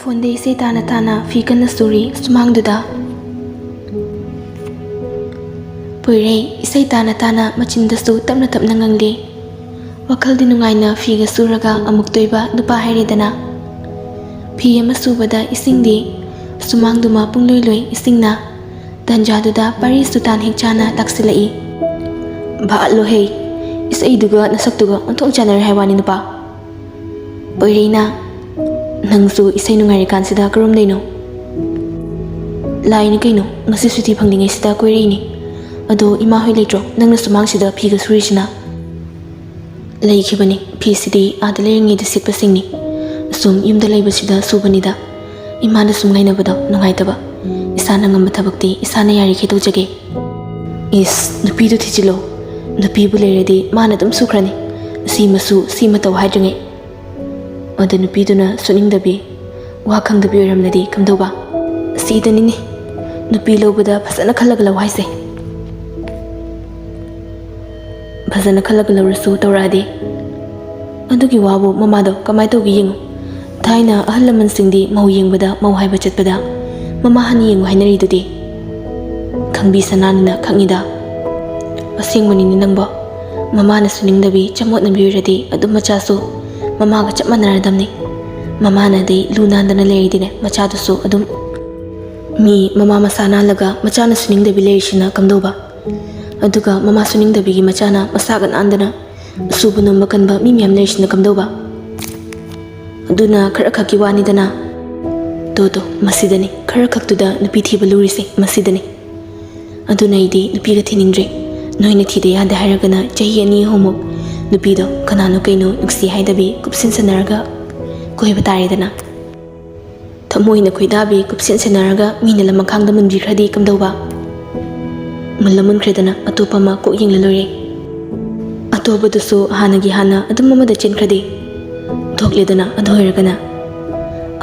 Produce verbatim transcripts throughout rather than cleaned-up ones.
ꯐꯣꯟꯗ ꯏꯁꯩ ꯇꯥꯅ ꯇꯥꯅ ꯐꯤ ꯀꯟꯅ ꯁꯨꯔꯤ ꯁꯨꯃꯥꯡꯗꯨꯗ꯫ ꯄꯣꯏꯔꯩ ꯏꯁꯩ ꯇꯥꯅ ꯇꯥꯅ ꯃꯆꯤꯟꯗꯁꯨ ꯇꯞꯅ ꯇꯞꯅ ꯉꯪꯂꯤ꯫ ꯋꯥꯈꯜꯗꯤ ꯅꯨꯡꯉꯥꯏꯅ ꯐꯤꯒ ꯁꯨꯔꯒ ꯑꯃꯨꯛꯇꯣꯏꯕ ꯅꯨꯄꯥ ꯍꯥꯏꯔꯦꯗꯅ꯫ ꯐꯤ ꯑꯃ ꯁꯨꯕꯗ ꯏꯁꯤꯡꯗꯤ ꯁꯨꯃꯥꯡꯗꯨꯃ ꯄꯨꯡꯂꯣꯏ ꯂꯣꯏ ꯏꯁꯤꯡꯅ꯫ ꯇꯟꯖꯥꯗꯨꯗ ꯄꯥꯔꯤꯁꯨ ꯇꯥꯟ ꯍꯦꯛ ꯆꯥꯅ ꯇꯥꯛꯁꯤꯜꯂꯛꯏ꯫ ꯚꯥꯠꯂꯣꯍꯦ, ꯏꯁꯩꯗꯨꯒ ꯅꯁꯛꯇꯨꯒ ꯑꯣꯟꯊꯣꯛ ꯆꯥꯟꯅꯔꯦ ꯍꯥꯏ ꯋꯥꯅꯤ ꯅꯨꯄꯥ꯫ ꯑꯣꯏꯔꯩꯅ, ꯅꯪꯁꯨ ꯏꯁꯩ ꯅꯨꯡꯉꯥꯏꯔꯤꯀꯥꯟꯁꯤꯗ ꯀꯔꯣꯝꯗꯩꯅꯣ? ꯂꯥꯏꯅꯤ ꯀꯩꯅꯣ, ꯉꯁꯤ ꯁꯨꯇꯤ ꯐꯪꯂꯤꯉꯩꯁꯤꯗ ꯀꯣꯏꯔꯛꯏꯅꯤ꯫ ꯑꯗꯣ ꯏꯃꯥ ꯍꯣꯏ ꯂꯩꯇ꯭ꯔꯣ ꯅꯪꯅ ꯁꯨꯃꯥꯡꯁꯤꯗ ꯐꯤꯒ ꯁꯨꯔꯤꯁꯤꯅ? ꯂꯩꯈꯤꯕꯅꯤ, ꯐꯤꯁꯤꯗꯤ ꯑꯥꯗ ꯂꯩꯔꯤꯉꯩꯗ ꯁꯦꯠꯄꯁꯤꯡꯅꯤ꯫ ꯑꯁꯨꯝ ꯌꯨꯝꯗ ꯂꯩꯕꯁꯤꯗ ꯁꯨꯕꯅꯤꯗ꯫ ꯏꯃꯥꯅ ꯁꯨꯝ ꯉꯥꯏꯅꯕꯗꯣ ꯅꯨꯡꯉꯥꯏꯇꯕ꯫ ꯏꯁꯥꯅ ꯉꯝꯕ ꯊꯕꯛꯇꯤ ꯏꯁꯥꯅ ꯌꯥꯔꯤꯈꯩ ꯇꯧꯖꯒꯦ꯫ ꯏꯁ, ꯅꯨꯄꯤꯗꯨ ꯊꯤꯖꯤꯜꯂꯣ꯫ ꯅꯨꯄꯤꯕꯨ ꯂꯩꯔꯗꯤ ꯃꯥꯅ ꯑꯗꯨꯝ ꯁꯨꯈ꯭ꯔꯅꯤ꯫ ꯁꯤꯃꯁꯨ, ꯁꯤꯃ ꯇꯧ ꯍꯥꯏꯗ꯭ꯔꯤꯉꯩ꯫ ꯑꯗ ꯅꯨꯄꯤꯗꯨꯅ ꯁꯨꯅꯤꯡꯗꯕꯤ, ꯋꯥ ꯈꯪꯗꯕꯤ ꯑꯣꯏꯔꯝꯂꯗꯤ ꯀꯝꯗꯧꯕ? ꯁꯤꯗꯅꯤꯅꯦ ꯅꯨꯄꯤ ꯂꯧꯕꯗ ꯐꯖꯅ ꯈꯜꯂꯒ ꯂꯧ ꯍꯥꯏꯁꯦ꯫ ꯐꯖꯅ ꯈꯜꯂꯒ ꯂꯧꯔꯁꯨ ꯇꯧꯔꯛꯑꯗꯤ? ꯑꯗꯨꯒꯤ ꯋꯥꯕꯨ ꯃꯃꯥꯗꯣ ꯀꯃꯥꯏ ꯇꯧꯒꯦ ꯌꯦꯡꯉꯨ꯫ ꯊꯥꯏꯅ ꯑꯍꯜ ꯂꯃꯟꯁꯤꯡꯗꯤ ꯃꯧ ꯌꯦꯡꯕꯗ, ꯃꯧ ꯍꯥꯏꯕ ꯆꯠꯄꯗ ꯃꯃꯥ ꯍꯥꯟꯅ ꯌꯦꯡꯉꯨ ꯍꯥꯏꯅꯔꯤꯗꯨꯗꯤ꯫ ꯈꯪꯕꯤ ꯁꯅꯥꯅꯤꯅ ꯈꯪꯉꯤꯗ꯫ ꯑꯁꯦꯡꯕꯅꯤꯅꯦ ꯅꯪꯕꯣ꯫ ꯃꯃꯥꯅ ꯁꯨꯅꯤꯡꯗꯕꯤ ꯆꯃꯣꯠꯅꯕꯤ ꯑꯣꯏꯔꯗꯤ ꯑꯗꯨꯝ ꯃꯆꯥꯁꯨ ꯃꯃꯥꯒ ꯆꯞ ꯃꯥꯟꯅꯔꯗꯝꯅꯤ꯫ ꯃꯃꯥꯅꯗꯤ ꯂꯨ ꯅꯥꯟꯗꯅ ꯂꯩꯔꯤꯗꯤꯅꯦ ꯃꯆꯥꯗꯨꯁꯨ ꯑꯗꯨꯝ꯫ ꯃꯤ ꯃꯃꯥ ꯃꯁꯥ ꯅꯥꯜꯂꯒ ꯃꯆꯥꯅ ꯁꯨꯅꯤꯡꯗꯕꯤ ꯂꯩꯔꯤꯁꯤꯅ ꯀꯝꯗꯧꯕ? ꯑꯗꯨꯒ ꯃꯃꯥ ꯁꯨꯅꯤꯡꯗꯕꯤꯒꯤ ꯃꯆꯥꯅ ꯃꯁꯥꯒ ꯅꯥꯟꯗꯅ ꯁꯨꯕ ꯅꯣꯝꯕ ꯀꯟꯕ ꯃꯤ ꯃꯌꯥꯝ ꯂꯩꯔꯤꯁꯤꯅ ꯀꯝꯗꯧꯕ? ꯑꯗꯨꯅ ꯈꯔ ꯈꯛꯀꯤ ꯋꯥꯅꯤꯗꯅ꯫ ꯇꯣ ꯇꯣ, ꯃꯁꯤꯗꯅꯤ ꯈꯔ ꯈꯛꯇꯨꯗ ꯅꯨꯄꯤ ꯊꯤꯕ ꯂꯨꯔꯤꯁꯦ, ꯃꯁꯤꯗꯅꯤ꯫ ꯑꯗꯨꯅ ꯑꯩꯗꯤ ꯅꯨꯄꯤꯒ ꯊꯤꯅꯤꯡꯗ꯭ꯔꯦ꯫ ꯅꯣꯏꯅ ꯊꯤꯗ ꯌꯥꯗꯦ ꯍꯥꯏꯔꯒꯅ ꯆꯍꯤ ꯑꯅꯤ ꯑꯍꯨꯝꯃꯨꯛ ꯅꯨꯄꯤꯗꯣ ꯀꯅꯥꯅꯣ ꯀꯩꯅꯣ ꯅꯨꯡꯁꯤ ꯍꯥꯏꯗꯕꯤ ꯀꯨꯞꯁꯤꯟꯁꯟꯅꯔꯒ ꯀꯣꯏꯕ ꯇꯥꯔꯦꯗꯅ꯫ ꯊꯃꯣꯏꯅ ꯈꯣꯏꯗꯥꯕꯤ ꯀꯨꯞꯁꯦꯟ ꯁꯦꯟꯅꯔꯒ ꯃꯤꯅ ꯂꯃꯈꯥꯡꯗ ꯃꯨꯟꯕꯤꯈ꯭ꯔꯗꯤ ꯀꯝꯗꯧꯕ? ꯃꯨꯜꯂ ꯃꯨꯟꯈ꯭ꯔꯦꯗꯅ ꯑꯇꯣꯞꯄ ꯑꯃ ꯀꯣꯛ ꯌꯦꯡꯂ ꯂꯣꯏꯔꯦ꯫ ꯑꯇꯣꯞꯄꯗꯨꯁꯨ ꯍꯥꯟꯅꯒꯤ ꯍꯥꯟꯅ ꯑꯗꯨꯝ ꯑꯃꯗ ꯆꯦꯟꯈ꯭ꯔꯗꯤ? ꯊꯣꯛꯂꯦꯗꯅ ꯑꯗꯨ ꯑꯣꯏꯔꯒꯅ꯫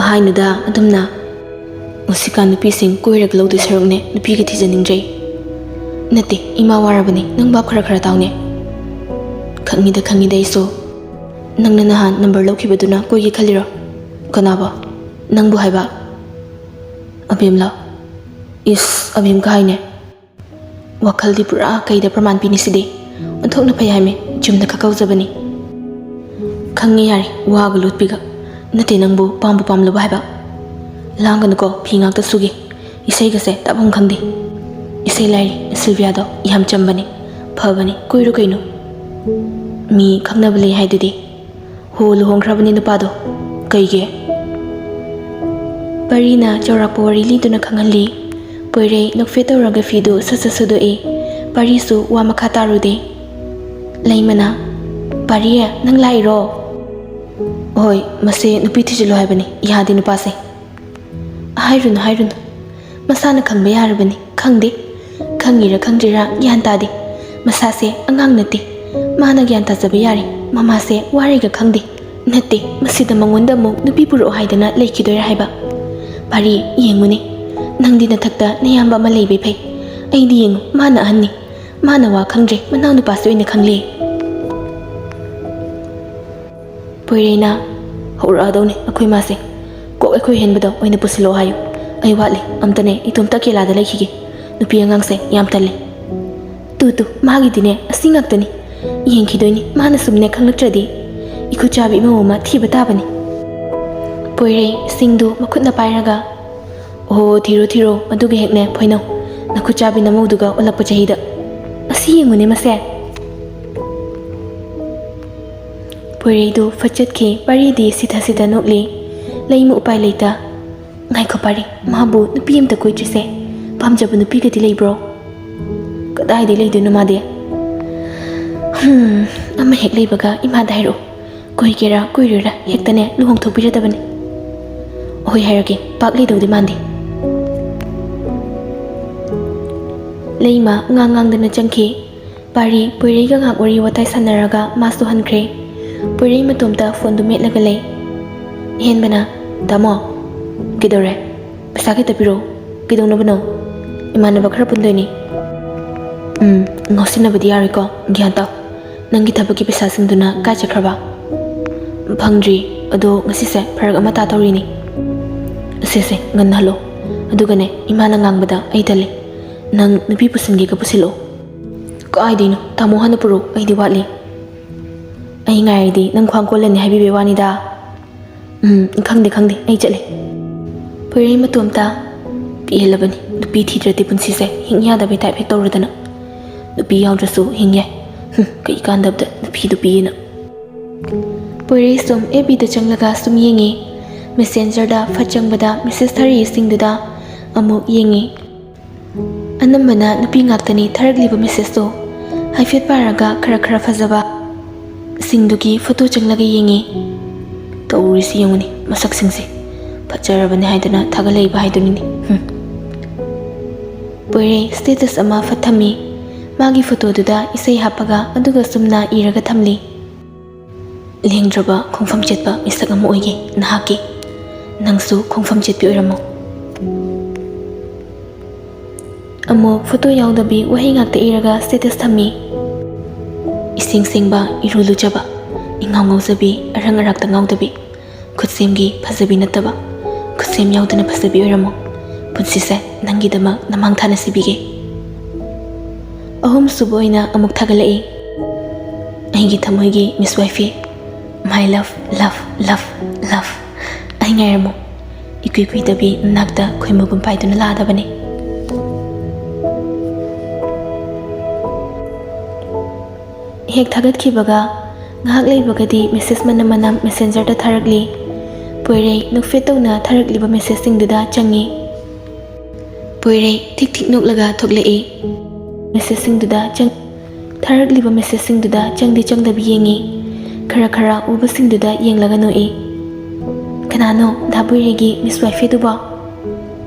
ꯑꯍꯥꯏꯅꯨꯗ ꯑꯗꯨꯝꯅ꯫ ꯍꯧꯖꯤꯛꯀꯥꯟ ꯅꯨꯄꯤꯁꯤꯡ ꯀꯣꯏꯔꯒ ꯂꯧꯗꯣꯏ ꯁꯔꯨꯛꯅꯦ ꯅꯨꯄꯤꯒ ꯊꯤꯖꯅꯤꯡꯗ꯭ꯔꯦ꯫ ꯅꯠꯇꯦ, ꯏꯃꯥ ꯋꯥꯔꯕꯅꯤ, ꯅꯪ ꯚꯥꯞ ꯈꯔ ꯈꯔ ꯇꯥꯎꯅꯦ꯫ ꯈꯪꯉꯤꯗ ꯈꯪꯉꯤꯗ ꯑꯩꯁꯨ꯫ ꯅꯪꯅ ꯅꯍꯥꯟ ꯅꯝꯕꯔ ꯂꯧꯈꯤꯕꯗꯨꯅ ꯀꯣꯏꯒꯦ ꯈꯜꯂꯤꯔꯣ? ꯀꯅꯥꯕꯣ? ꯅꯪꯕꯨ ꯍꯥꯏꯕ? ꯑꯕꯦꯝꯂꯣ? ꯏꯁ, ꯑꯕꯦꯝꯀ ꯍꯥꯏꯅꯦ꯫ ꯋꯥꯈꯜꯗꯤ ꯄꯨꯔꯥ ꯀꯩꯗ ꯄ꯭ꯔꯃꯥꯟ ꯄꯤꯅꯤ ꯁꯤꯗꯤ꯫ ꯑꯣꯟꯊꯣꯛꯅ ꯐꯩ ꯍꯥꯏꯃꯤ, ꯆꯨꯝꯅ ꯈꯛ ꯀꯧꯖꯕꯅꯤ꯫ ꯈꯪꯉꯦ ꯌꯥꯔꯦ, ꯋꯥꯒ ꯂꯣꯠꯄꯤꯒ꯫ ꯅꯠꯇꯦ, ꯅꯪꯕꯨ ꯄꯥꯝꯕꯨ ꯄꯥꯝꯂꯕ ꯍꯥꯏꯕ? ꯂꯥꯡꯒꯅꯨꯀꯣ, ꯐꯤ ꯉꯥꯛꯇ ꯁꯨꯒꯦ꯫ ꯏꯁꯩꯒꯁꯦ ꯇꯥꯐꯝ ꯈꯪꯗꯦ꯫ ꯏꯁꯩ ꯂꯥꯏꯔꯤ, ꯁꯤꯜꯚꯤꯌꯥꯗꯣ ꯌꯥꯝ ꯆꯝꯕꯅꯤ, ꯐꯕꯅꯤ, ꯀꯣꯏꯔꯨ ꯀꯩꯅꯣ꯫ ꯃꯤ ꯈꯪꯅꯕ ꯂꯩ ꯍꯥꯏꯗꯨꯗꯤ꯫ ꯍꯣ, ꯂꯨꯍꯣꯡꯈ꯭ꯔꯕꯅꯤ ꯅꯨꯄꯥꯗꯣ꯫ ꯀꯩꯒꯤ? ꯄꯔꯤꯅ ꯆꯥꯎꯔꯥꯛꯄ ꯋꯥꯔꯤ ꯂꯤꯗꯨꯅ ꯈꯪꯍꯜꯂꯤ꯫ ꯄꯣꯏꯔꯩ ꯅꯣꯛꯐꯦꯠ ꯇꯧꯔꯒ ꯐꯤꯗꯨ ꯁꯠ ꯁꯠ ꯁꯨꯗꯣꯛꯏ꯫ ꯄꯔꯤꯁꯨ ꯋꯥ ꯃꯈꯥ ꯇꯥꯔꯨꯗꯦ꯫ ꯂꯩꯃꯅ, "ꯄꯥꯔꯤ, ꯅꯪ ꯂꯥꯛꯏꯔꯣ?" "ꯍꯣꯏ, ꯃꯁꯦ ꯅꯨꯄꯤ ꯊꯤꯖꯤꯜꯂꯣ ꯍꯥꯏꯕꯅꯤ, ꯌꯥꯗꯦ ꯅꯨꯄꯥꯁꯦ꯫" "ꯍꯥꯏꯔꯨꯅꯨ, ꯍꯥꯏꯔꯨꯅꯨ꯫ ꯃꯁꯥꯅ ꯈꯪꯕ ꯌꯥꯔꯕꯅꯤ, ꯈꯪꯗꯦ꯫ ꯈꯪꯉꯤꯔ ꯈꯪꯗ꯭ꯔꯤꯔꯥ ꯒ꯭ꯌꯥꯟ ꯇꯥꯗꯦ꯫ ꯃꯁꯥꯁꯦ ꯑꯉꯥꯡ ꯅꯠꯇꯦ꯫ ꯃꯥꯅ ꯒ꯭ꯌꯥꯟ ꯇꯥꯖꯕ ꯌꯥꯔꯦ꯫ ꯃꯃꯥꯁꯦ ꯋꯥꯔꯤꯒ ꯈꯪꯗꯦ꯫ ꯅꯠꯇꯦ, ꯃꯁꯤꯗ ꯃꯉꯣꯟꯗ ꯑꯃꯨꯛ ꯅꯨꯄꯤ ꯄꯨꯔꯛꯑꯣ ꯍꯥꯏꯗꯅ ꯂꯩꯈꯤꯗꯣꯏꯔꯥ ꯍꯥꯏꯕ?" "ꯄꯥꯔꯤ, ꯌꯦꯡꯉꯨꯅꯦ꯫ ꯅꯪꯗꯤ ꯅꯊꯛꯇ ꯅꯌꯥꯝꯕ ꯑꯃ ꯂꯩꯕꯩ ꯐꯩ꯫ ꯑꯩꯗꯤ ꯌꯦꯡꯉꯨ, ꯃꯥꯅ ꯑꯍꯟꯅꯤ꯫ ꯃꯥꯅ ꯋꯥ ꯈꯪꯗ꯭ꯔꯦ, ꯃꯅꯥꯎꯅꯨꯄꯥꯁꯦ ꯑꯣꯏꯅ ꯈꯪꯂꯦ꯫" ꯄꯣꯏꯔꯩꯅ, "ꯍꯧꯔꯛꯑꯗꯧꯅꯤ ꯑꯩꯈꯣꯏ ꯃꯥꯁꯦ꯫ ꯀꯣꯛ ꯑꯩꯈꯣꯏ ꯍꯦꯟꯕꯗꯣ ꯑꯣꯏꯅ ꯄꯨꯁꯤꯜꯂꯛꯑꯣ ꯍꯥꯏꯌꯨ꯫ ꯑꯩ ꯋꯥꯠꯂꯤ, ꯑꯝꯇꯅꯦ ꯏꯇꯣꯝꯇ ꯑꯀꯦꯂꯥꯗ ꯂꯩꯈꯤꯒꯦ꯫ ꯅꯨꯄꯤ ꯑꯉꯥꯡꯁꯦ ꯌꯥꯝ ꯇꯜꯂꯤ꯫" "ꯇꯨ ꯇꯨ, ꯃꯥꯒꯤꯗꯤꯅꯦ ꯑꯁꯤ ꯉꯥꯛꯇꯅꯤ꯫ ꯌꯦꯡꯈꯤꯗꯣꯏꯅꯤ, ꯃꯥꯅ ꯁꯨꯝꯅꯦ ꯈꯪꯂꯛꯇ꯭ꯔꯗꯤ꯫ ꯏꯈꯨꯠꯆꯥꯕꯤ ꯏꯃꯧ ꯑꯃ ꯊꯤꯕ ꯇꯥꯕꯅꯤ꯫" ꯄꯣꯏꯔꯩ ꯁꯤꯡꯗꯨ ꯃꯈꯨꯠꯅ ꯄꯥꯏꯔꯒ, "ꯑꯣꯍꯣ, ꯊꯤꯔꯣ ꯊꯤꯔꯣ, ꯑꯗꯨꯒ ꯍꯦꯛꯅꯦ ꯐꯣꯏꯅꯧ, ꯅꯈꯨꯠꯆꯥꯕꯤ ꯅꯃꯧꯗꯨꯒ ꯑꯣꯜꯂꯛꯄ ꯆꯍꯤꯗ꯫ ꯑꯁꯤ ꯌꯦꯡꯉꯨꯅꯦ ꯃꯁꯦ꯫" ꯄꯣꯏꯔꯩꯗꯨ ꯐꯠ ꯆꯠꯈꯤ꯫ ꯄꯥꯔꯤꯗꯤ ꯁꯤꯊ ꯁꯤꯊ ꯅꯣꯛꯂꯤ꯫ ꯂꯩꯃ ꯎꯄꯥꯏ ꯂꯩꯇ, "ꯉꯥꯏꯈꯣ ꯄꯥꯔꯤ, ꯃꯥꯕꯨ ꯅꯨꯄꯤ ꯑꯝꯇ ꯀꯣꯏꯗ꯭ꯔꯤꯁꯦ꯫ ꯄꯥꯝꯖꯕ ꯅꯨꯄꯤꯒꯗꯤ ꯂꯩꯕ꯭ꯔꯣ?" "ꯀꯗꯥꯏꯗꯩ ꯂꯩꯗꯣꯏꯅꯣ ꯃꯥꯗꯤ?" "ꯍꯝ, ꯑꯃ ꯍꯦꯛ ꯂꯩꯕꯒ ꯏꯃꯥꯗ ꯍꯥꯏꯔꯛꯑꯣ꯫ ꯀꯣꯏꯒꯦꯔꯥ ꯀꯣꯏꯔꯣꯏꯔꯥ ꯍꯦꯛꯇꯅꯦ ꯂꯨꯍꯣꯡꯊꯣꯛꯄꯤꯔꯗꯕꯅꯤ꯫" "ꯍꯣꯏ ꯍꯥꯏꯔꯒꯦ, ꯄꯥꯛ ꯂꯩꯗꯧꯗꯤ ꯃꯥꯟꯗꯦ꯫" ꯂꯩꯃ ꯉꯥꯡ ꯉꯥꯡꯗꯅ ꯆꯪꯈꯤ꯫ ꯄꯥꯔꯤ ꯄꯣꯏꯔꯩꯒ ꯉꯥꯏꯍꯥꯛ ꯋꯥꯔꯤ ꯋꯥꯇꯥꯏ ꯁꯥꯟꯅꯔꯒ ꯃꯥꯁꯨ ꯍꯟꯈ꯭ꯔꯦ꯫ ꯄꯣꯏꯔꯩ ꯃꯇꯣꯝꯇ ꯐꯣꯟꯗꯨ ꯃꯦꯠꯂꯒ ꯂꯩ꯫ ꯑꯍꯦꯟꯕꯅ, "ꯇꯥꯃꯣ, ꯀꯩꯗꯧꯔꯦ? ꯄꯩꯁꯥ ꯈꯤꯇ ꯄꯤꯔꯛꯑꯣ꯫" "ꯀꯩꯗꯧꯅꯕꯅꯣ?" "ꯏꯃꯥꯟꯅꯕ ꯈꯔ ꯄꯨꯟꯗꯣꯏꯅꯤ꯫" "ꯎꯝ, ꯉꯥꯎꯁꯤꯟꯅꯕꯗꯤ ꯌꯥꯔꯣꯏꯀꯣ, ꯒ꯭ꯌꯥꯟ ꯇꯥꯎ꯫ ꯅꯪꯒꯤ ꯊꯕꯛꯀꯤ ꯄꯩꯁꯥꯁꯤꯡꯗꯨꯅ ꯀꯥꯏ ꯆꯠꯈ꯭ꯔꯕ?" "ꯐꯪꯗ꯭ꯔꯤ, ꯑꯗꯣ ꯉꯁꯤꯁꯦ ꯐꯔꯛ ꯑꯃ ꯇꯥ ꯇꯧꯔꯤꯅꯤ꯫" ꯁꯦ, ꯉꯟꯅ ꯍꯜꯂꯣ꯫ ꯑꯗꯨꯒꯅꯦ, ꯏꯃꯥꯅ ꯉꯥꯡꯕꯗ ꯑꯩ ꯇꯜꯂꯤ꯫ ꯅꯪ ꯅꯨꯄꯤ ꯄꯨꯁꯤꯟꯒꯦꯒ ꯄꯨꯁꯤꯜꯂꯛꯑꯣ꯫ ꯀꯥꯏꯗꯩꯅꯣ? ꯇꯥꯃꯣ ꯍꯥꯟꯅ ꯄꯨꯔꯛꯑꯣ, ꯑꯩꯗꯤ ꯋꯥꯠꯂꯤ꯫ ꯑꯩ ꯉꯥꯏꯔꯗꯤ ꯅꯪ ꯈ꯭ꯋꯥꯡ ꯀꯣꯜꯂꯅꯤ ꯍꯥꯏꯕꯤꯕꯩ ꯋꯥꯅꯤꯗ꯫ ꯎꯝ, ꯈꯪꯗꯦ, ꯈꯪꯗꯦ, ꯑꯩ ꯆꯠꯂꯦ꯫ ꯄꯣꯏꯔꯩ ꯃꯇꯣꯝꯇ ꯄꯦꯜꯂꯕꯅꯤ꯫ ꯅꯨꯄꯤ ꯊꯤꯗ꯭ꯔꯗꯤ ꯄꯨꯟꯁꯤꯁꯦ ꯍꯤꯡ ꯌꯥꯗꯕꯩ ꯇꯥꯏꯞ ꯍꯦꯛ ꯇꯧꯔꯗꯅ꯫ ꯅꯨꯄꯤ ꯌꯥꯎꯗ꯭ꯔꯁꯨ ꯍꯤꯡ ꯌꯥꯏ꯫ ꯍꯨꯝ, ꯀꯩ ꯀꯥꯟꯗꯕꯗ ꯅꯨꯄꯤꯗꯨ ꯄꯤꯌꯦꯅ꯫ ꯄꯣꯏꯔꯩ ꯁꯨꯝ ꯑꯦꯐ ꯕꯤꯗ ꯆꯪꯂꯒ ꯁꯨꯝ ꯌꯦꯡꯉꯤ꯫ ꯃꯦꯁꯦꯟꯖꯔꯗ ꯐꯠ ꯆꯪꯕꯗ ꯃꯦꯁꯦꯖ ꯊꯥꯔꯛꯏꯁꯤꯡꯗꯨꯗ ꯑꯃꯨꯛ ꯌꯦꯡꯉꯤ꯫ ꯑꯅꯝꯕꯅ ꯅꯨꯄꯤ ꯉꯥꯛꯇꯅꯤ ꯊꯥꯔꯛꯂꯤꯕ ꯃꯦꯁꯦꯖꯇꯣ꯫ ꯍꯥꯏꯐꯦꯠ ꯄꯥꯔꯒ ꯈꯔ ꯈꯔ ꯐꯖꯕ ꯁꯤꯡꯗꯨꯒꯤ ꯐꯣꯇꯣ ꯆꯪꯂꯒ ꯌꯦꯡꯉꯤ꯫ ꯇꯧꯔꯤꯁꯤ ꯌꯦꯡꯉꯨꯅꯦ, ꯃꯁꯛꯁꯤꯡꯁꯦ꯫ ꯐꯖꯔꯕꯅꯦ ꯍꯥꯏꯗꯅ ꯊꯥꯒꯠꯂꯛꯏꯕ ꯍꯥꯏꯗꯨꯅꯤꯅꯦ꯫ ꯍꯨꯝ꯫ ꯄꯣꯏꯔꯩ ꯁ꯭ꯇꯦꯇꯁ ꯑꯃ ꯐꯠ ꯊꯝꯃꯤ꯫ ꯃꯥꯒꯤ ꯐꯣꯇꯣꯗꯨꯗ ꯏꯁꯩ ꯍꯥꯞꯄꯒ ꯑꯗꯨꯒ ꯆꯨꯝꯅ ꯏꯔꯒ ꯊꯝꯂꯤ꯫ ꯂꯦꯡꯗ꯭ꯔꯕ ꯈꯣꯡꯐꯝ ꯆꯦꯠꯄ ꯃꯤꯁꯛ ꯑꯃ ꯑꯣꯏꯒꯦ ꯅꯍꯥꯛꯀꯤ꯫ ꯅꯪꯁꯨ ꯈꯣꯡꯐꯝ ꯆꯦꯠꯄꯤ ꯑꯣꯏꯔꯝꯃꯣ꯫ ꯑꯃꯨꯛ ꯐꯣꯇꯣ ꯌꯥꯎꯗꯕꯤ ꯋꯥꯍꯩ ꯉꯥꯛꯇ ꯏꯔꯒ ꯁ꯭ꯇꯦꯇꯁ ꯊꯝꯃꯤ꯫ ꯏꯁꯦꯡ ꯁꯦꯡꯕ, ꯏꯔꯨ ꯂꯨꯖꯕ, ꯏꯉꯥꯎ ꯉꯥꯎꯖꯕꯤ, ꯑꯔꯪ ꯑꯔꯥꯛꯇ ꯉꯥꯎꯗꯕꯤ, ꯈꯨꯠꯁꯦꯝꯒꯤ ꯐꯖꯕꯤ ꯅꯠꯇꯕ, ꯈꯨꯠꯁꯦꯝ ꯌꯥꯎꯗꯅ ꯐꯖꯕꯤ ꯑꯣꯏꯔꯝꯃꯣ꯫ ꯄꯨꯟꯁꯤꯁꯦ ꯅꯪꯒꯤꯗꯃꯛ ꯅꯃꯥꯡ ꯊꯥꯅ ꯁꯤꯕꯤꯒꯦ꯫ ꯑꯍꯨꯝꯁꯨꯕ ꯑꯣꯏꯅ ꯑꯃꯨꯛ ꯊꯥꯒꯠꯂꯛꯏ꯫ ꯑꯩꯒꯤ ꯊꯃꯣꯏꯒꯤ ꯃꯤꯁ ꯋꯥꯏꯐꯤ, my love, love, love, love꯫ ꯑꯩ ꯉꯥꯏꯔꯝꯃꯣ꯫ ꯏꯀꯨꯏ ꯀꯨꯏꯗꯕꯤ ꯅꯅꯥꯛꯇ ꯈꯣꯏꯃꯨꯒꯨꯝ ꯄꯥꯏꯗꯨꯅ ꯂꯥꯛꯑꯗꯕꯅꯤ꯫ ꯍꯦꯛ ꯊꯥꯒꯠꯈꯤꯕꯒ ꯉꯥꯏꯍꯥꯛ ꯂꯩꯕꯒꯗꯤ ꯃꯦꯁꯦꯖ ꯃꯅꯝ ꯃꯅꯝ ꯃꯦꯁꯦꯟꯖꯔꯗ ꯊꯥꯔꯛꯂꯤ꯫ ꯄꯣꯏꯔꯩ ꯅꯣꯛꯐꯦꯠ ꯇꯧꯅ ꯊꯥꯔꯛꯂꯤꯕ ꯃꯦꯁꯦꯖꯁꯤꯡꯗꯨꯗ ꯆꯪꯉꯤ꯫ ꯄꯣꯏꯔꯩ ꯊꯤꯛ ꯊꯤꯛ ꯅꯣꯛꯂꯒ ꯊꯣꯛꯂꯛꯏ꯫ ꯃꯦꯁꯦꯖꯁꯤꯡꯗꯨꯗ ꯆꯪ-, ꯊꯥꯔꯛꯂꯤꯕ ꯃꯦꯁꯦꯖꯁꯤꯡꯗꯨꯗ ꯆꯪꯗꯤ ꯆꯪꯗꯕꯤ ꯌꯦꯡꯉꯤ꯫ ꯈꯔ ꯈꯔ ꯎꯕꯁꯤꯡꯗꯨꯗ ꯌꯦꯡꯂꯒ ꯅꯣꯛꯏ꯫ "ꯀꯅꯥꯅꯣ ꯗꯥ ꯄꯣꯏꯔꯩꯒꯤ ꯃꯤꯁ ꯋꯥꯏꯐꯦꯗꯨꯕꯣ?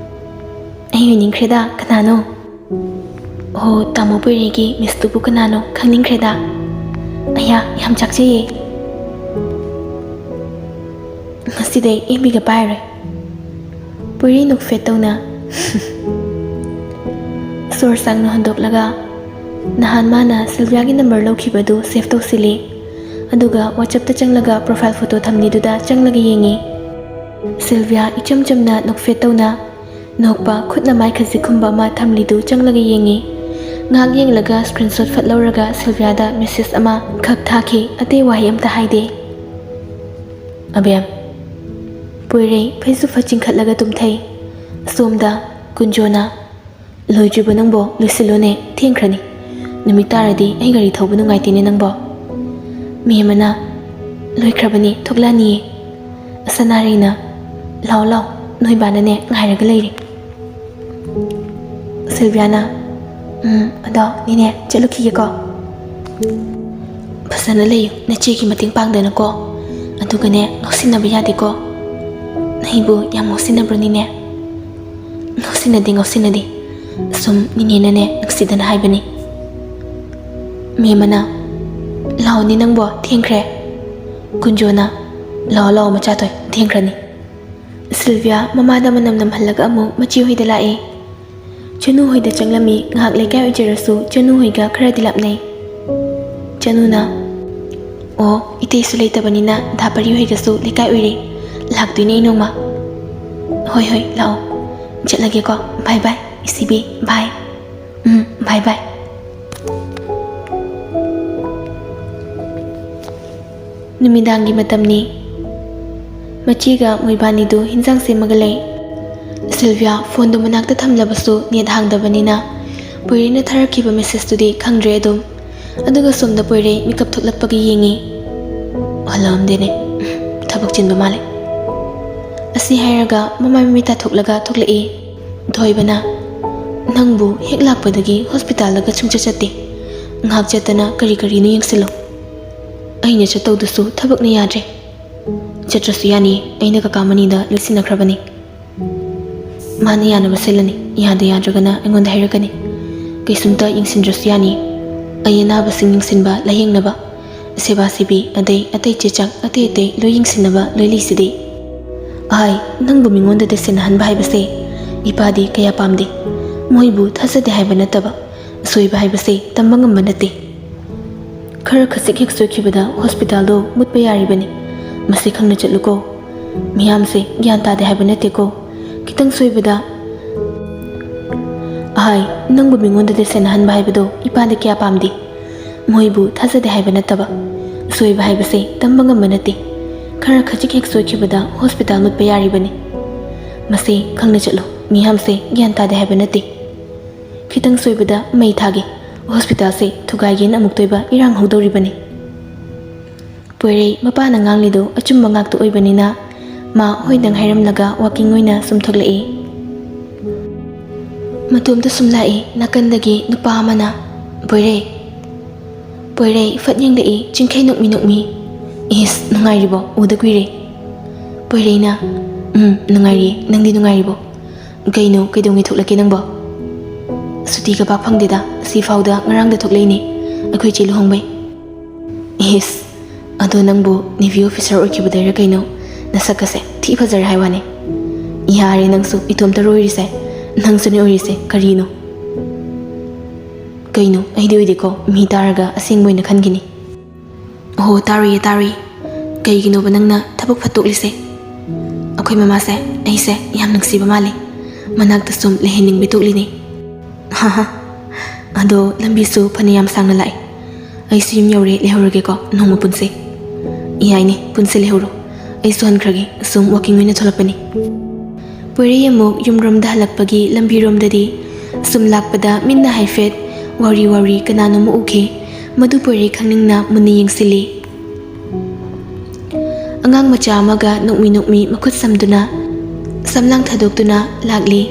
ꯑꯩ ꯑꯣꯏꯅꯤꯡꯈ꯭ꯔꯦꯗ, ꯀꯅꯥꯅꯣ?" "ꯑꯣ, ꯇꯥꯃꯣ ꯄꯣꯏꯔꯩꯒꯤ ꯃꯤꯁꯇꯨꯕꯨ ꯀꯅꯥꯅꯣ? ꯈꯪꯅꯤꯡꯈ꯭ꯔꯦꯗ꯫ ꯑꯌꯥ, ꯌꯥꯝ ꯆꯥꯛꯆꯩꯌꯦ꯫ ꯉꯁꯤꯗꯩ ꯑꯦꯐ ꯕꯤꯒ ꯄꯥꯏꯔꯣꯏ꯫" ꯄꯣꯏꯔꯩ ꯅꯣꯛꯐꯦꯠ ꯇꯧꯅ ꯁꯣꯔ ꯁꯥꯡꯅ ꯍꯣꯟꯗꯣꯛꯂꯒ ꯅꯍꯥꯟ ꯃꯥꯅ ꯁꯤꯜꯚꯤꯌꯥꯒꯤ ꯅꯝꯕꯔ ꯂꯧꯈꯤꯕꯗꯨ ꯁꯦꯚ ꯇꯧꯁꯤꯜꯂꯤ꯫ ꯑꯗꯨꯒ ꯋꯥꯆꯞꯇ ꯆꯪꯂꯒ ꯄ꯭ꯔꯣꯐꯥꯏꯜ ꯐꯣꯇꯣ ꯊꯝꯂꯤꯗꯨꯗ ꯆꯪꯂꯒ ꯌꯦꯡꯉꯤ꯫ ꯁꯤꯜꯚꯤꯌꯥ ꯏꯆꯝ ꯆꯝꯅ ꯅꯣꯛꯐꯦꯠ ꯇꯧꯅ ꯅꯣꯛꯄ, ꯈꯨꯠꯅ ꯃꯥꯏ ꯈꯖꯤꯛ ꯈꯨꯝꯕ ꯑꯃ ꯊꯝꯂꯤꯗꯨ ꯆꯪꯂꯒ ꯌꯦꯡꯉꯤ꯫ ꯉꯥꯏꯍꯥꯛ ꯌꯦꯡꯂꯒ screenshot ꯐꯠ ꯂꯧꯔꯒ ꯁꯤꯜꯚꯤꯌꯥꯗ message ꯑꯃ ꯈꯛ ꯊꯥꯈꯤ, ꯑꯇꯩ ꯋꯥꯍꯩ ꯑꯝꯇ ꯍꯥꯏꯗꯦ꯫ ꯑꯕꯦꯝ꯫ ꯄꯣꯏꯔꯩ ꯐꯩꯖꯨꯞ ꯐꯠ ꯆꯤꯡꯈꯠꯂꯒ ꯇꯨꯝꯊꯩ꯫ ꯑꯁꯣꯝꯗ ꯀꯨꯟꯖꯣꯅ, "ꯂꯣꯏꯗ꯭ꯔꯤꯕꯣ ꯅꯪꯕꯣ? ꯂꯣꯏꯁꯤꯜꯂꯣꯅꯦ, ꯊꯦꯡꯈ꯭ꯔꯅꯤ꯫ ꯅꯨꯃꯤꯠ ꯇꯥꯔꯗꯤ ꯑꯩ ꯒꯥꯔꯤ ꯊꯧꯕ ꯅꯨꯡꯉꯥꯏꯇꯦꯅꯦ ꯅꯪꯕꯣ꯫" ꯃꯦꯝ ꯑꯃꯅ, "ꯂꯣꯏꯈ꯭ꯔꯕꯅꯤ, ꯊꯣꯛꯂꯛꯑꯅꯤꯌꯦ꯫" ꯑꯁꯅꯥꯔꯩꯅ, "ꯂꯥꯛꯑꯣ ꯂꯥꯛꯑꯣ, ꯅꯣꯏ ꯕꯥꯅꯅꯦ ꯉꯥꯏꯔꯒ ꯂꯩꯔꯦ꯫" ꯁꯤꯜꯚꯤꯌꯥꯅ, "ꯎꯝ, ꯑꯗꯣ ꯅꯦꯅꯦ, ꯆꯠꯂꯨꯈꯤꯒꯦꯀꯣ꯫" "ꯐꯖꯅ ꯂꯩꯌꯨ, ꯅꯆꯦꯒꯤ ꯃꯇꯦꯡ ꯄꯥꯡꯗꯅꯀꯣ꯫ ꯑꯗꯨꯒꯅꯦ, ꯉꯥꯎꯁꯤꯟꯅꯕ ꯌꯥꯗꯦꯀꯣ꯫" "ꯅꯪꯕꯨ ꯌꯥꯝ ꯉꯥꯎꯁꯤꯟꯅꯕ꯭ꯔꯣ ꯅꯦꯅꯦ?" "ꯉꯥꯎꯁꯤꯟꯅꯗꯦ, ꯉꯥꯎꯁꯤꯟꯅꯗꯦ꯫ ꯁꯨꯝ ꯅꯦꯅꯦꯅꯅꯦ ꯅꯨꯡꯁꯤꯗꯅ ꯍꯥꯏꯕꯅꯤ꯫" ꯃꯦꯝ ꯑꯃꯅ, "ꯂꯥꯛꯑꯣꯅꯦ ꯅꯪꯕꯣ, ꯊꯦꯡꯈ꯭ꯔꯦ꯫" ꯀꯨꯟꯖꯣꯅ, "ꯂꯥꯛꯑꯣ ꯂꯥꯛꯑꯣ ꯃꯆꯥꯊꯣꯏ, ꯊꯦꯡꯈ꯭ꯔꯅꯤ꯫" ꯁꯤꯜꯚꯤꯌꯥ ꯃꯃꯥꯗ ꯃꯅꯝ ꯅꯝꯍꯜꯂꯒ ꯑꯃꯨꯛ ꯃꯆꯦ ꯍꯣꯏꯗ ꯂꯥꯛꯑꯦ꯫ ꯆꯅꯨ ꯍꯣꯏꯗ ꯆꯪꯂꯝꯃꯤ꯫ ꯉꯥꯏꯍꯥꯛ ꯂꯩꯀꯥꯏ ꯑꯣꯏꯖꯔꯁꯨ ꯆꯅꯨ ꯍꯣꯏꯒ ꯈꯔꯗꯤ ꯂꯥꯞꯅꯩ꯫ ꯆꯅꯨꯅ, "ꯑꯣ, ꯏꯇꯩꯁꯨ ꯂꯩꯇꯕꯅꯤꯅ ꯗꯥ ꯄꯔꯤ ꯍꯣꯏꯒꯁꯨ ꯂꯩꯀꯥꯏ ꯑꯣꯏꯔꯦ꯫ ꯂꯥꯛꯇꯣꯏꯅꯦ ꯑꯩ ꯅꯣꯡꯃ꯫" "ꯍꯣꯏ ꯍꯣꯏ, ꯂꯥꯛꯑꯣ꯫ ꯆꯠꯂꯒꯦꯀꯣ꯫ ꯕꯥꯏ ꯕꯥꯏ, ꯏꯁꯤꯕꯤ, ꯕꯥꯏ꯫" "ꯎꯝ, ꯕꯥꯏ ꯕꯥꯏ꯫" ꯅꯨꯃꯤꯗꯥꯡꯒꯤ ꯃꯇꯝꯅꯤ꯫ ꯃꯆꯦꯒ ꯃꯣꯏꯕꯥꯅꯤꯗꯨ ꯍꯤꯟꯖꯥꯡ ꯁꯦꯝꯃꯒ ꯂꯩ꯫ ꯁꯤꯜꯚꯤꯌꯥ ꯐꯣꯟꯗꯨ ꯃꯅꯥꯛꯇ ꯊꯝꯂꯕꯁꯨ ꯅꯦꯠ ꯍꯥꯡꯗꯕꯅꯤꯅ ꯄꯣꯏꯔꯩꯅ ꯊꯥꯔꯛꯈꯤꯕ ꯃꯦꯁꯦꯖꯇꯨꯗꯤ ꯈꯪꯗ꯭ꯔꯦ ꯑꯗꯨꯝ꯫ ꯑꯗꯨꯒ ꯁꯣꯝꯗ ꯄꯣꯏꯔꯩ ꯃꯤꯀꯞ ꯊꯣꯛꯂꯛꯄꯒ ꯌꯦꯡꯉꯤ꯫ ꯍꯜꯂꯛꯑꯝꯗꯦꯅꯦ꯫ ꯊꯕꯛ ꯆꯤꯟꯕ ꯃꯥꯜꯂꯦ꯫ ꯑꯁꯤ ꯍꯥꯏꯔꯒ ꯃꯃꯥꯏ ꯃꯃꯤꯠ ꯇꯥꯊꯣꯛꯂꯒ ꯊꯣꯛꯂꯛꯏ꯫ ꯊꯣꯏꯕꯅ, "ꯅꯪꯕꯨ ꯍꯦꯛ ꯂꯥꯛꯄꯗꯒꯤ ꯍꯣꯁꯄꯤꯇꯥꯜꯗꯒ ꯁꯨꯡꯆꯠ ꯆꯠꯇꯦ꯫ ꯉꯥꯏꯍꯥꯛ ꯆꯠꯇꯅ ꯀꯔꯤ ꯀꯔꯤꯅꯣ ꯌꯦꯡꯁꯤꯜꯂꯨ꯫" "ꯑꯩꯅ ꯆꯠꯇꯧꯗꯨꯁꯨ ꯊꯕꯛꯅ ꯌꯥꯗ꯭ꯔꯦ꯫" "ꯆꯠꯇ꯭ꯔꯁꯨ ꯌꯥꯅꯤ, ꯑꯩꯅ ꯀꯀꯥ ꯃꯅꯤꯗ ꯂꯣꯏꯁꯤꯟꯅꯈ꯭ꯔꯕꯅꯤ꯫ ꯃꯥꯅ ꯌꯥꯅꯕ ꯁꯤꯜꯂꯅꯤ, ꯌꯥꯗ ꯌꯥꯗ꯭ꯔꯒꯅ ꯑꯩꯉꯣꯟꯗ ꯍꯥꯏꯔꯛꯀꯅꯤ꯫ ꯀꯩꯁꯨꯝꯇ ꯌꯦꯡꯁꯤꯟꯗ꯭ꯔꯁꯨ ꯌꯥꯅꯤ꯫ ꯑꯩ ꯑꯅꯥꯕꯁꯤꯡ ꯌꯦꯡꯁꯤꯟꯕ, ꯂꯥꯌꯦꯡꯅꯕ, ꯁꯦꯕꯥ ꯁꯦꯕꯤ, ꯑꯗꯩ ꯑꯇꯩ ꯆꯦ ꯆꯥꯡ ꯑꯇꯩ ꯑꯇꯩ ꯂꯣꯏ ꯌꯦꯡꯁꯤꯟꯅꯕ ꯂꯣꯏ ꯂꯩꯁꯤꯗꯤ꯫" "ꯑꯍꯥꯏ, ꯅꯪꯕꯨ ꯃꯤꯉꯣꯟꯗ ꯇꯩꯁꯤꯟꯅꯍꯟꯕ ꯍꯥꯏꯕꯁꯦ ꯏꯄꯥꯗꯤ ꯀꯌꯥ ꯄꯥꯝꯗꯦ꯫ ꯃꯣꯏꯕꯨ ꯊꯥꯖꯗꯦ ꯍꯥꯏꯕ ꯅꯠꯇꯕ, ꯑꯁꯣꯏꯕ ꯍꯥꯏꯕꯁꯦ ꯇꯝꯕ ꯉꯝꯕ ꯅꯠꯇꯦ꯫ ꯈꯔ ꯈꯖꯤꯛ ꯍꯦꯛ ꯁꯣꯏꯈꯤꯕꯗ ꯍꯣꯁꯄꯤꯇꯥꯜꯗꯣ ꯃꯨꯠꯄ ꯌꯥꯔꯤꯕꯅꯤ꯫ ꯃꯁꯤ ꯈꯪꯅ ꯆꯠꯂꯨꯀꯣ꯫ ꯃꯤꯌꯥꯝꯁꯦ ꯒ꯭ꯌꯥꯟ ꯇꯥꯗꯦ ꯍꯥꯏꯕ ꯅꯠꯇꯦꯀꯣ꯫ ꯈꯤꯇꯪ ꯁꯣꯏꯕꯗ꯫ ꯑꯍꯥꯏ, ꯅꯪꯕꯨ ꯃꯤꯉꯣꯟꯗ ꯇꯁꯦꯟꯅꯍꯟꯕ ꯍꯥꯏꯕꯗꯣ ꯏꯄꯥꯗ ꯀꯌꯥ ꯄꯥꯝꯗꯦ꯫ ꯃꯣꯏꯕꯨ ꯊꯥꯖꯗꯦ ꯍꯥꯏꯕ ꯅꯠꯇꯕ, ꯁꯣꯏꯕ ꯍꯥꯏꯕꯁꯦ ꯇꯝꯕ ꯉꯝꯕ ꯅꯠꯇꯦ꯫ ꯈꯔ ꯈꯖꯤꯛ ꯍꯦꯛ ꯁꯣꯏꯈꯤꯕꯗ ꯍꯣꯁꯄꯤꯇꯥꯜ ꯃꯨꯠꯄ ꯌꯥꯔꯤꯕꯅꯤ꯫ ꯃꯁꯦ ꯈꯪꯅ ꯆꯠꯂꯨ, ꯃꯤꯌꯥꯝꯁꯦ ꯒ꯭ꯌꯥꯟ ꯇꯥꯗꯦ ꯍꯥꯏꯕ ꯅꯠꯇꯦ꯫ ꯈꯤꯇꯪ ꯁꯣꯏꯕꯗ ꯃꯩ ꯊꯥꯒꯦ, ꯍꯣꯁꯄꯤꯇꯥꯜꯁꯦ ꯊꯨꯒꯥꯏꯒꯦꯅ ꯑꯃꯨꯛꯇꯣꯏꯕ ꯏꯔꯥꯡ ꯍꯧꯗꯧꯔꯤꯕꯅꯤ꯫ ꯄꯣꯏꯔꯩ ꯃꯄꯥꯅ ꯉꯥꯡꯂꯤꯗꯨ ꯑꯆꯨꯝꯕ ꯉꯥꯛꯇ ꯑꯣꯏꯕꯅꯤꯅ ꯃꯥ ꯍꯣꯏꯗꯪ ꯍꯥꯏꯔꯝꯂꯒ ꯋꯥꯀꯤꯡ ꯑꯣꯏꯅ ꯁꯨꯝ ꯊꯣꯛꯂꯛꯏ꯫ ꯃꯇꯣꯝꯇ ꯁꯨꯝ ꯂꯥꯛꯏ꯫ ꯅꯥꯀꯟꯗꯒꯤ ꯅꯨꯄꯥ ꯑꯃꯅ, "ꯄꯣꯏꯔꯩ, ꯄꯣꯏꯔꯩ," ꯐꯠ ꯌꯦꯡꯂꯛꯏ, ꯆꯤꯡꯈꯩ ꯅꯣꯛꯃꯤ ꯅꯣꯛꯃꯤ꯫ "ꯏꯁ, ꯅꯨꯡꯉꯥꯏꯔꯤꯕꯣ? ꯎꯗ ꯀꯨꯏꯔꯦ꯫" ꯄꯣꯏꯔꯩꯅ, "ꯎꯝ, ꯅꯨꯡꯉꯥꯏꯔꯤꯌꯦ꯫ ꯅꯪꯗꯤ ꯅꯨꯡꯉꯥꯏꯔꯤꯕꯣ? ꯀꯩꯅꯣ, ꯀꯩꯗꯧꯉꯩ ꯊꯣꯛꯂꯛꯀꯦ ꯅꯪꯕꯣ?" "ꯁꯨꯇꯤꯒ ꯄꯥꯛ ꯐꯪꯗꯦꯗ, ꯁꯤꯐꯥꯎꯗ ꯉꯔꯥꯡꯗ ꯊꯣꯛꯂꯛꯏꯅꯦ, ꯑꯩꯈꯣꯏ ꯆꯦ ꯂꯨꯍꯣꯡꯕꯩ꯫" "ꯏꯁ, ꯑꯗꯣ ꯅꯪꯕꯨ ꯅꯦꯚꯤ ꯑꯣꯐꯤꯁꯔ ꯑꯣꯏꯈꯤꯕꯗꯩꯔ ꯀꯩꯅꯣ ꯅꯁꯛꯀꯁꯦ ꯊꯤ ꯐꯖꯔꯦ ꯍꯥꯏ ꯋꯥꯅꯤ꯫ ꯌꯥꯔꯦ ꯅꯪꯁꯨ, ꯏꯇꯣꯝꯇ ꯑꯣꯏꯔꯤꯁꯦ, ꯅꯪꯁꯨꯅꯦ ꯑꯣꯏꯔꯤꯁꯦ, ꯀꯔꯤꯅꯣ?" "ꯀꯩꯅꯣ, ꯑꯩꯗꯤ ꯑꯣꯏꯗꯦꯀꯣ, ꯃꯤ ꯇꯥꯔꯒ ꯑꯁꯦꯡꯕ ꯑꯣꯏꯅ ꯈꯟꯈꯤꯅꯤ꯫" "ꯑꯣꯍꯣ, ꯇꯥꯔꯨꯏꯌꯦ, ꯇꯥꯔꯨꯏꯌꯦ꯫ ꯀꯩꯒꯤꯅꯣꯕ ꯅꯪꯅ ꯊꯕꯛ ꯐꯠꯇꯣꯛꯂꯤꯁꯦ?" "ꯑꯩꯈꯣꯏ ꯃꯃꯥꯁꯦ ꯑꯩꯁꯦ ꯌꯥꯝ ꯅꯨꯡꯁꯤꯕ ꯃꯥꯜꯂꯦ, ꯃꯅꯥꯛꯇ ꯁꯨꯝ ꯂꯩꯍꯟꯅꯤꯡꯕꯤ ꯇꯣꯛꯂꯤꯅꯦ꯫" "ꯍꯥ ꯍꯥ, ꯑꯗꯣ ꯂꯝꯕꯤꯁꯨ ꯐꯅꯌꯥꯝ ꯁꯥꯡꯅ ꯂꯥꯛꯑꯦ꯫ ꯑꯩꯁꯨ ꯌꯨꯝ ꯌꯧꯔꯦ, ꯂꯩꯍꯧꯔꯒꯦꯀꯣ, ꯅꯣꯡꯃ ꯄꯨꯟꯁꯦ꯫" "ꯌꯥꯏꯅꯦ, ꯄꯨꯟꯁꯦ, ꯂꯩꯍꯧꯔꯣ꯫ ꯑꯩꯁꯨ ꯍꯟꯈ꯭ꯔꯒꯦ, ꯁꯨꯝ ꯋꯥꯀꯤꯡ ꯑꯣꯏꯅ ꯊꯣꯛꯂꯛꯄꯅꯤ꯫" ꯄꯣꯏꯔꯩ ꯑꯃꯨꯛ ꯌꯨꯝꯔꯣꯝꯗ ꯍꯜꯂꯛꯄꯒꯤ ꯂꯝꯕꯤꯔꯣꯝꯗꯗꯤ ꯁꯨꯝ ꯂꯥꯛꯄꯗ ꯃꯤꯠꯅ ꯍꯥꯏꯐꯦꯠ ꯋꯥꯎꯔꯤ ꯋꯥꯎꯔꯤ ꯀꯅꯥꯅꯣꯝꯃ ꯎꯈꯤ꯫ ꯃꯗꯨ ꯄꯣꯏꯔꯩ ꯈꯪꯅꯤꯡꯅ ꯃꯨꯟꯅ ꯌꯦꯡꯁꯤꯜꯂꯤ꯫ ꯑꯉꯥꯡ ꯃꯆꯥ ꯑꯃꯒ ꯅꯣꯛꯃꯤ ꯅꯣꯛꯃꯤ ꯃꯈꯨꯠ ꯁꯝꯗꯨꯅ, ꯁꯝꯂꯥꯡ ꯊꯥꯗꯣꯛꯇꯨꯅ ꯂꯥꯛꯂꯤ꯫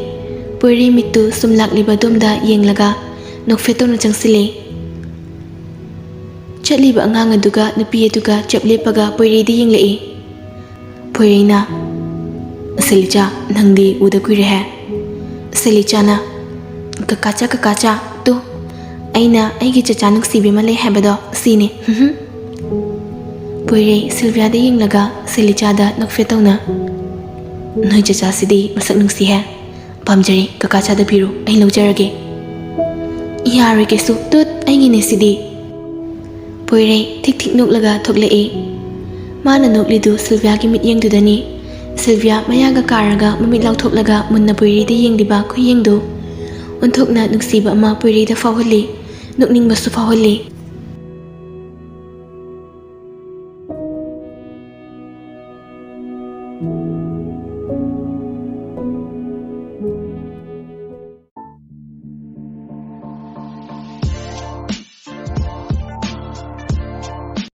ꯄꯣꯏꯔꯩ ꯃꯤꯠꯇꯨ ꯁꯨꯝ ꯂꯥꯛꯂꯤꯕ ꯑꯗꯣꯝꯗ ꯌꯦꯡꯂꯒ ꯅꯣꯛꯐꯦꯠ ꯇꯧꯅ ꯆꯪꯁꯤꯜꯂꯤ꯫ ꯆꯠꯂꯤꯕ ꯑꯉꯥꯡ ꯑꯗꯨꯒ ꯅꯨꯄꯤ ꯑꯗꯨꯒ ꯆꯞ ꯂꯦꯞꯄꯒ ꯄꯣꯏꯔꯩꯗ ꯌꯦꯡꯂꯛꯏ꯫ ꯄꯣꯏꯔꯩꯅ, "ꯁꯦꯂꯤꯆꯥ, ꯅꯪꯗꯤ ꯎꯗ ꯀꯨꯏꯔꯦꯍꯦ꯫" ꯁꯦꯂꯤꯆꯥꯅ, "ꯀꯀꯥꯆꯥ, ꯀꯀꯥꯆꯥ, ꯇꯨ, ꯑꯩꯅ ꯑꯩꯒꯤ ꯆꯆꯥ ꯅꯨꯡꯁꯤꯕꯤ ꯑꯃ ꯂꯩ ꯍꯥꯏꯕꯗꯣ, ꯁꯤꯅꯤ꯫" ꯍꯨꯝ ꯍꯨꯝ꯫ ꯄꯣꯏꯔꯩ ꯁꯤꯜꯚꯤꯌꯥꯗ ꯌꯦꯡꯂꯒ ꯁꯦꯂꯤꯆꯥꯗ ꯅꯣꯛꯐꯦꯠ ꯇꯧꯅ, "ꯅꯣꯏ ꯆꯆꯥꯁꯤꯗꯤ ꯃꯁꯛ ꯅꯨꯡꯁꯤꯍꯦ꯫ ꯄꯥꯝꯖꯔꯦ, ꯀꯀꯥꯆꯥꯗ ꯄꯤꯔꯣ, ꯑꯩ ꯂꯧꯖꯔꯒꯦ꯫" "ꯌꯥꯔꯣꯏ ꯀꯩꯁꯨ, ꯇꯨꯠ, ꯑꯩꯒꯤꯅꯦ ꯁꯤꯗꯤ꯫" ꯄꯣꯏꯔꯩ ꯊꯤꯛ ꯊꯤꯛ ꯅꯣꯛꯂꯒ ꯊꯣꯛꯂꯛꯏ꯫ ꯃꯥꯅ ꯅꯣꯛꯂꯤꯗꯨ ꯁꯤꯜꯚꯤꯌꯥꯒꯤ ꯃꯤꯠꯌꯦꯡꯗꯨꯗꯅꯤ꯫ ꯁꯤꯜꯚꯤꯌꯥ ꯃꯌꯥꯒ ꯀꯥꯔꯒ ꯃꯃꯤꯠ ꯂꯥꯎꯊꯣꯛꯂꯒ ꯃꯨꯟꯅ ꯄꯨꯏꯔꯤꯗ ꯌꯦꯡꯂꯤꯕ ꯈꯨꯌꯦꯡꯗꯨ ꯑꯣꯟꯊꯣꯛꯅ ꯅꯨꯡꯁꯤꯕ ꯑꯃ ꯄꯨꯏꯔꯤꯗ ꯐꯥꯎꯍꯜꯂꯤ꯫ ꯅꯣꯛꯅꯤꯡꯕꯁꯨ ꯐꯥꯎꯍꯜꯂꯤ꯫